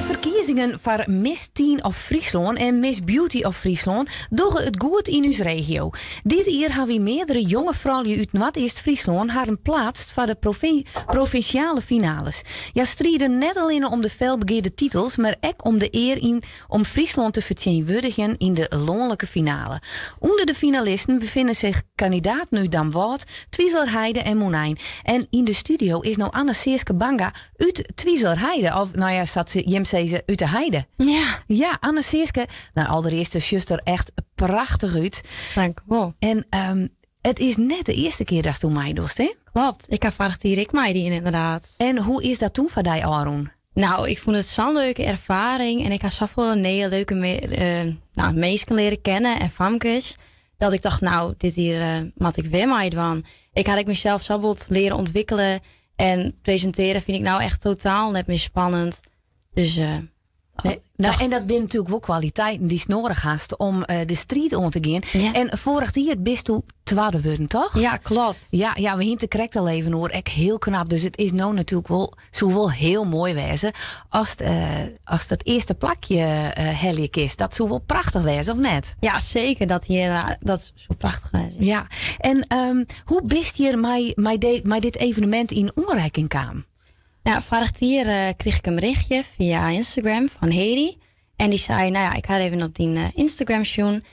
ferkiezingen foar Miss Teen of Fryslân en Miss Beauty of Fryslân dogge it goed yn ús regio. Dit jier hawwe meardere jonge froulju út Noardeast-Fryslân harren pleatst foar de provinsjale finales. Hja stride net allinne om de felbegearde titels, mar ek om de ear yn om Fryslân te fertsjinwurdigjen yn de lanlike finale. Under de finalisten befine sich kandidaten út Damwâld, Twizelerheide en Mûnein. En yn de studio is no Anne Seerske Banga út Twizelerheide. Of no ja, sa't se jim sizze, út de heide. Ja. Ja, Anne Seerske. Nou, alderearst sjochst der echt prachtich út. Dank wol. En it is net de earste kear datsto meidochst, hè? Kloppet. Ik ha foarich jier ek meidien, ynderdaad. En hoe is dat doe foar dy ôfrûn? Nou, ik fûn it sa'n leuke erfaring en ik ha safolle nije leuke nou, minsken leare kennen en famkes. Dat ik tocht, nou, dit jier moat ik wer meidwaan. Ik ha ek mysels sa bot leare ûntwikkelje en presintearje fyn ik no echt totaal net mear spannend. Dus Nee, nou, en dat binne natuerlik wol kwaliteiten dy'tst nedich hast om de striid oan te gean. En foarich jier bisto twadde wurden, toch? Ja, kloppet. Ja, we hiene it krekt al even oer. Ek hiel knap. Dus it is no natuerlik wol, soe wol hiel moai wêze ast dat earste plakje helje kinst. Dat soe wol prachtich wêze, of net? Ja, seker. Dat hier, dat soe prachtich wêze. Ja. En hoe bist hjir mei dit evenemint yn oanrekking kaam? Nou, foarich jier krige ik in berichtje fia Instagram fan Hedy. En dy sei, nou ja, ik ha even op dyn Instagram sjoen.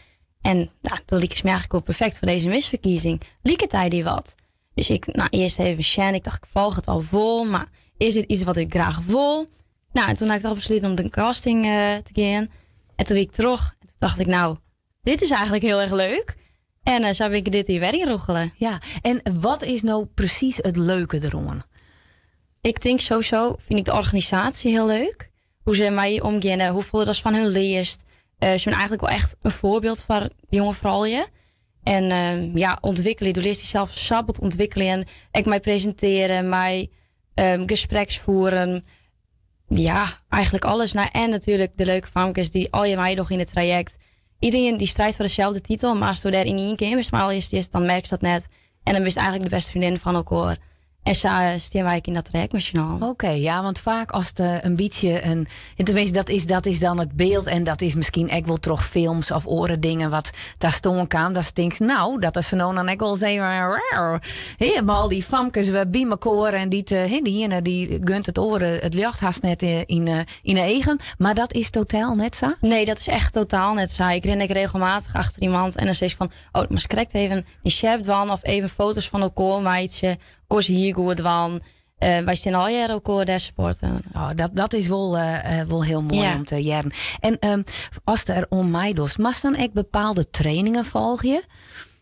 En nou, doe like it my eigentlik wol perfekt foar dizze misferkiezing. Liket hy dy wat? Dus ik, nou, earst even sjen. Ik tocht, ik folgje it al wol, mar is dit yts wat ik graach wol? Nou, en doe ha ik dochs besluten om de casting te gean. En doe wie ik troch. En doe tocht ik, nou, dit is eigentlik hiel erch leuk. En sa bin ik dit jier wer ynrûgele. Ja, en wat is no presys it leuke deroan? Ik tink sowieso, fyn ik de organisaasje hiel leuk. Hoe't se mei omgean, hoefolle datst fan harren learst. Se binne eigentlik wol echt in foarbyld foar jonge froulju. En ja, ûntwikkelje. Do learst dysels sa bot ûntwikkeljen. Ek mei presintearjen, mei gespreksfieren. Ja, eigentlik alles. Nou, en natuerlik de leuke famkes dy't allegear meidogge yn it trajekt. Iderien dy strydt foar deselde titel, mar asto dêr yn ien keamer mei allegear stiest, dan merkst dat net. En dan bist eigentlik de bêste freondin fan elkoar. En sa steane wy ek yn dat trajekt mei syn allen. Oké, ja, want faak as it in bytsje in, tenminste dat is dan it byld en dat is miskien ek wol troch films of oare dingen wat ta stân kaam, datst tinkst, nou, dat is no dan ek wol ris even, hè, mei al dy famkes wer by mekoar en dy't, hè, de iene dy gunt it oare it ljocht hast net yn 'e eagen, mar dat is totaal net sa? Nee, dat is echt totaal net sa. Ik rin ek regelmatich achter iemand en dan sis ik fan, oh, moatst krekt even in sjerp dwaan of even foto's fan elkoar meitsje, elkoars hier goed dwaan. Wy steane allegear elkoar dêr supporten. Oh, dat is wol hiel moai om te hearren. En ast der oan meidochst, moatst dan ek bepaalde trainingen folgje?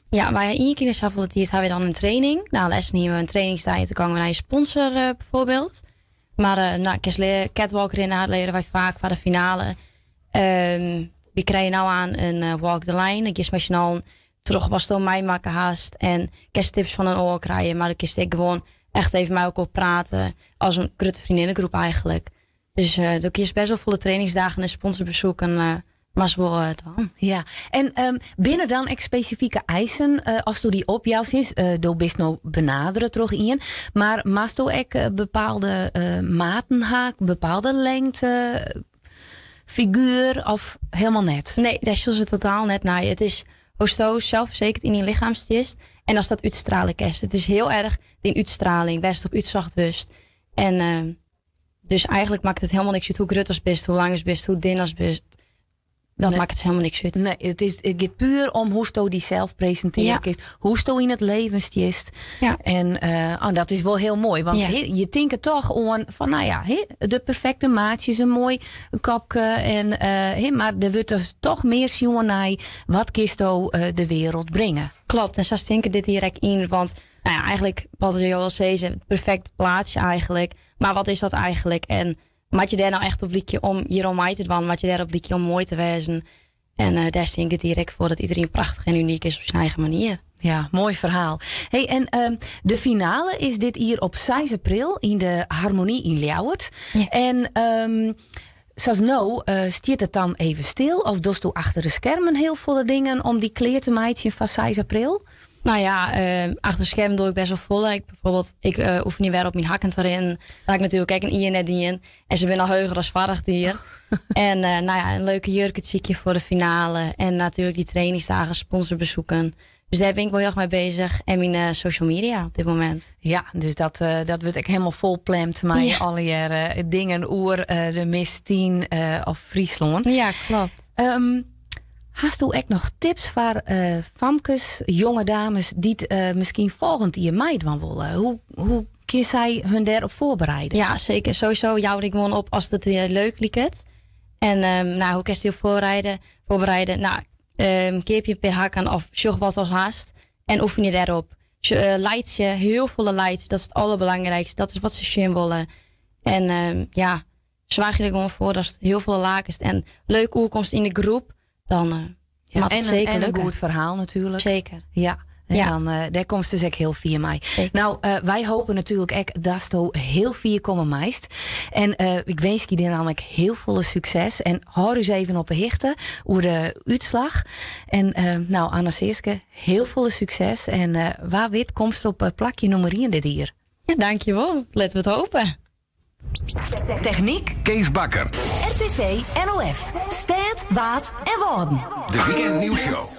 Ja, wy ha ien kear yn safolle tiid ha wy dan in training. Nou, lêsten hiene we in trainingsdei en doe gongen we nei in sponsor byfoarbyld. Mar nou, kinst leare, catwalk rinne leare wy faak foar de finale. Wy krije no oan in walk the line. Dan giest mei syn allen troch watsto meimakke hast en kinst tips fan in oar krije, mar dan kinst ek gewoan echt even mei elkoar prate as in grutte freondinnegroep eigentlik. Dus do kinst bêst wol folle trainingsdagen en sponsorbesoeken moatst wol dwaan. Ja, en binne dan ek spesifike eisen asto dy opjoust? Is, do bist no benadere troch ien, mar moatsto ek bepaalde maten ha, bepaalde lengte, figuer of hielendal net? Nee, dêr sjogge se totaal net nei. It is hoesto selsfersekerd yn dyn lichem stiest en ast dat útstrielje kinst. It is hiel erch dyn útstrieling, wêr'tst op útsocht wurdst. En dus eigentlik makket it hielendal niks út hoe grut ast bist, hoe lang ast bist, hoe din ast bist. Dat makket hielendal niks út. Nee, it giet puer om hoesto dysels presintearje kinst, hoesto yn it leven stiest. En oh, dat is wol hiel moai, want je tinke dochs oan fan, nou ja, de perfekte maatsjes, in moai kopke. En, mar der wurdt dus dochs mear sjoen nei wat kinsto de wereld bringe. Kloppet, en sa stean ik dit jier ek yn, want nou ja, eigentlik, wat jo al sizze, it perfekte plaatsje eigentlik. Mar wat is dat eigentlik? En moat je dêr no echt op lykje om hjir oan mei te dwaan? Moat je dêr op lykje om moai te wêzen? En dêr stean ik dit jier ek foar, dat iderien prachtich en unyk is op syn eigen manier. Ja, moai ferhaal. Hey, en de finale is dit jier op 6 april yn de Harmonie yn Ljouwert. En sa no, stiet it dan even stil? Of dochsto achter de skermen hiel folle dingen om dy klear te meitsjen foar 6 april? Nou ja, achter skermen doch ik best wol folle. Ik, bijvoorbeeld, ik oefenje wer op myn hakken te rinnen. Dat ha ik natuerlik ek in jier net dien. En se binne al heger as foarich jier. En nou ja, in leuke jurk sykje foar de finale. En natuerlik dy trainingsdagen, sponsorbezoeken. Dus dêr bin ik wol hiel erch mei beuzich. En myn social media op dit momint. Ja, dus dat, dat wurdt ek hielendal folpland mei allegear dingen oer de Miss Teen of Fryslân. Ja, kloppet. Hasto ek noch tips foar famkes, jonge dames dy't miskien folgjend jier meidwaan wolle? Hoe kinne sy hun dêrop foarbereide? Ja, seker. Sowieso jou dy gewoan op as it dy leuk liket. En nou, hoe kinst dy op foarbereide? Foarbereide? Nou, keapje in pear hakken of sjoch wat ast hast en oefenje dêrop. Laitsje, hiel folle laitsje, dat is it alderbelangrijkste. Dat is wat se sjen wolle. En ja, soargje der gewoan foar datst hiel folle lakest en leuk oerkomst yn de groep. Dan moat it seker En in lukke. goed ferhaal natuerlik. Seker. Ja. En dan, dêr komst dus ek hiel fier mei. Nou, wy hoopje natuerlik ek datsto hiel fier komme meist. En ik winskje dy dan ek hiel folle sukses. En hâld ús even op 'e hichte oer de útslach. En nou, Anna Seerske, hiel folle sukses. En wa wit komst op plakje nûmer ien dit jier. Ja, dankjewol. Litte we it hoopje. Technyk. Kees Bakker. RTV NOF. Stêd, Waad en Wâlden. De Weekend Nieuws Show.